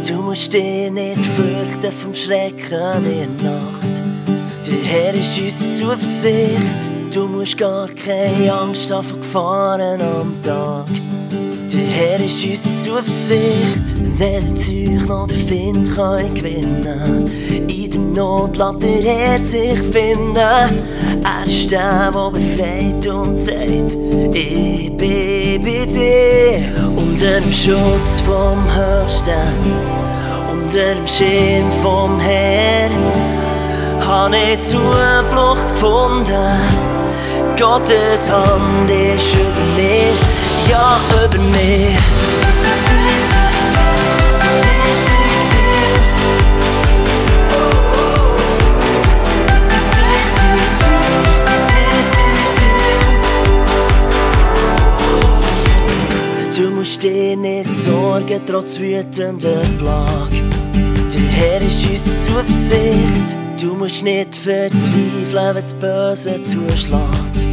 Du musst dich nicht fürchten vom Schrecken in der Nacht. Der Herr ist unsere Zuversicht. Du musst gar keine Angst haben vor Gefahren am Tag. Der Herr ist unsere Zuversicht. Weder Zeug noch der Wind kann gewinnen. In der Not lässt der Herr sich finden. Er ist der befreit und sagt: Ich bin bei dir. Unter dem Schutz vom Höchsten, unter dem Schirm vom Herr, habe ich Zuflucht gefunden. Gottes Hand ist über mir, ja, über mir. Du musst dir nicht sorgen, trotz wütender Plage. Der Herr ist unsere Zuversicht. Du musst nicht verzweifeln, wenn das Böse zuschlägt.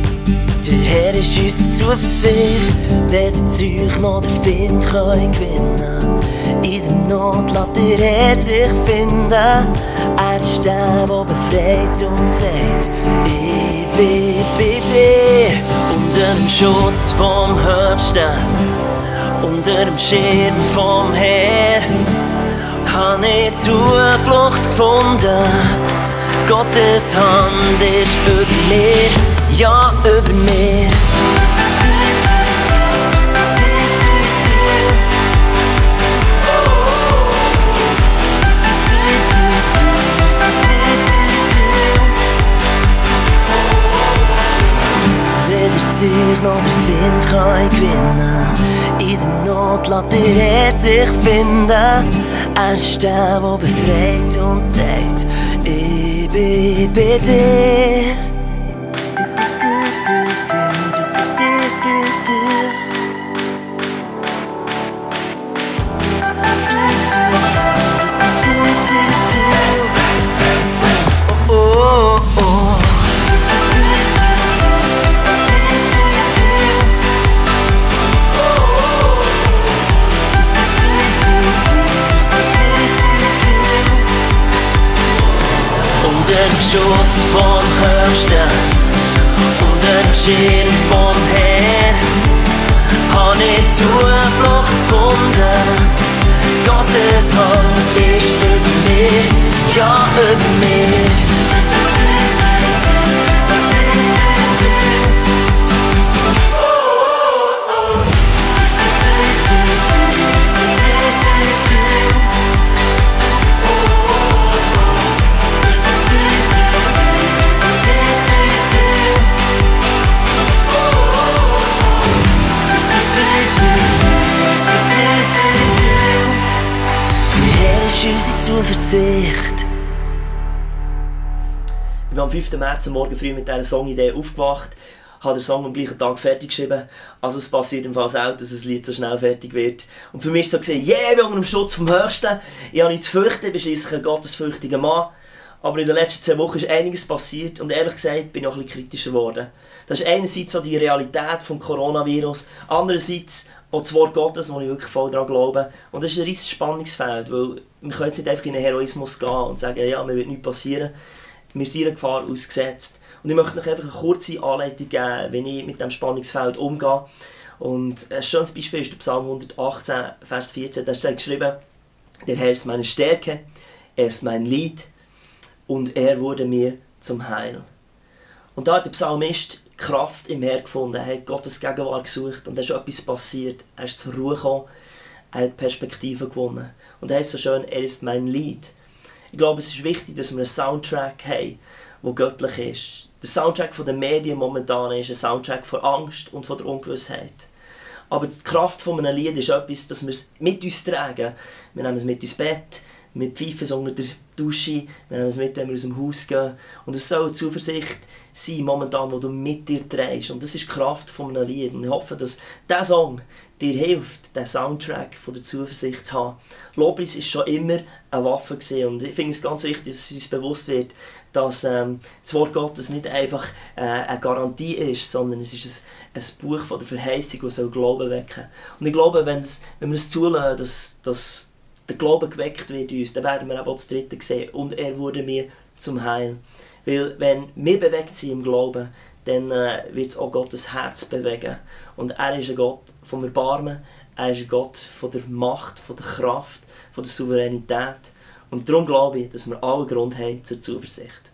Der Herr ist unsere Zuversicht. Weder Zeug noch der Wind kann gewinnen. In der Not lässt der Herr sich finden. Er ist der befreit und sagt: Ich bin bei dir. Unter dem Schutz vom Höchsten, unter dem Schirm vom Herr, habe ich Zuflucht gefunden. Gottes Hand ist über mir, ja, über mir. Weder Zeug noch der Wind kann gewinnen. In der Not lässt der Herr sich finden. Er ist der befreit und sagt: Ich bin bei dir. Unter dem Schutz vom Höchsten, unter dem Schirm vom Herr, habe ich Zuflucht gefunden. Gottes Hand ist über mir, ja, über mir. Unsere Zuversicht. Ich bin am 5. März am Morgen früh mit dieser Songidee aufgewacht, habe den Song am gleichen Tag fertig geschrieben. Also es passiert im Fall selten, dass ein Lied so schnell fertig wird. Und für mich war es so, yeah, ich bin unter dem Schutz vom Höchsten. Ich habe nichts zu fürchten, ich bin schliesslich ein gottesfürchtiger Mann. Aber in den letzten 2 Wochen ist einiges passiert und ehrlich gesagt bin ich auch ein bisschen kritischer geworden. Das ist einerseits so die Realität des Coronavirus, andererseits auch das Wort Gottes, wo ich wirklich voll daran glaube. Und das ist ein riesiges Spannungsfeld, weil wir können jetzt nicht einfach in den Heroismus gehen und sagen, ja, mir wird nichts passieren. Wir sind einer Gefahr ausgesetzt. Und ich möchte euch einfach eine kurze Anleitung geben, wie ich mit diesem Spannungsfeld umgehe. Und ein schönes Beispiel ist der Psalm 118, Vers 14. Da steht geschrieben: Der Herr ist meine Stärke, er ist mein Lied und er wurde mir zum Heil. Und da hat der Psalmist Kraft im Herrn gefunden, er hat Gottes Gegenwart gesucht und da ist etwas passiert. Er ist zur Ruhe gekommen, er hat Perspektive gewonnen. Und er heißt so schön, er ist mein Lied. Ich glaube, es ist wichtig, dass wir einen Soundtrack haben, der göttlich ist. Der Soundtrack der Medien momentan ist ein Soundtrack von Angst und von der Ungewissheit. Aber die Kraft von einem Lied ist etwas, dass wir es mit uns tragen. Wir nehmen es mit ins Bett, wir pfeifen es unter der Dusche, wir nehmen es mit, wenn wir aus dem Haus gehen. Und es soll eine Zuversicht sein, momentan, die du mit dir trägst. Und das ist die Kraft von einem Lied. Und ich hoffe, dass dieser Song dir hilft, diesen Soundtrack von der Zuversicht zu haben. Lobpreis war schon immer eine Waffe gewesen. Und ich finde es ganz wichtig, dass es uns bewusst wird, dass das Wort Gottes nicht einfach eine Garantie ist, sondern es ist ein Buch von der Verheißung, das Glauben wecken soll. Und ich glaube, wenn wir es zulassen, dass der Glaube geweckt wird in uns, dann werden wir auch das Dritte sehen. Und er wurde mir zum Heil. Weil wenn wir bewegt sind im Glauben, dann wird es auch Gottes Herz bewegen. Und er ist ein Gott vom Erbarmen, er ist ein Gott von der Macht, von der Kraft, von der Souveränität. Und darum glaube ich, dass wir allen Grund haben zur Zuversicht.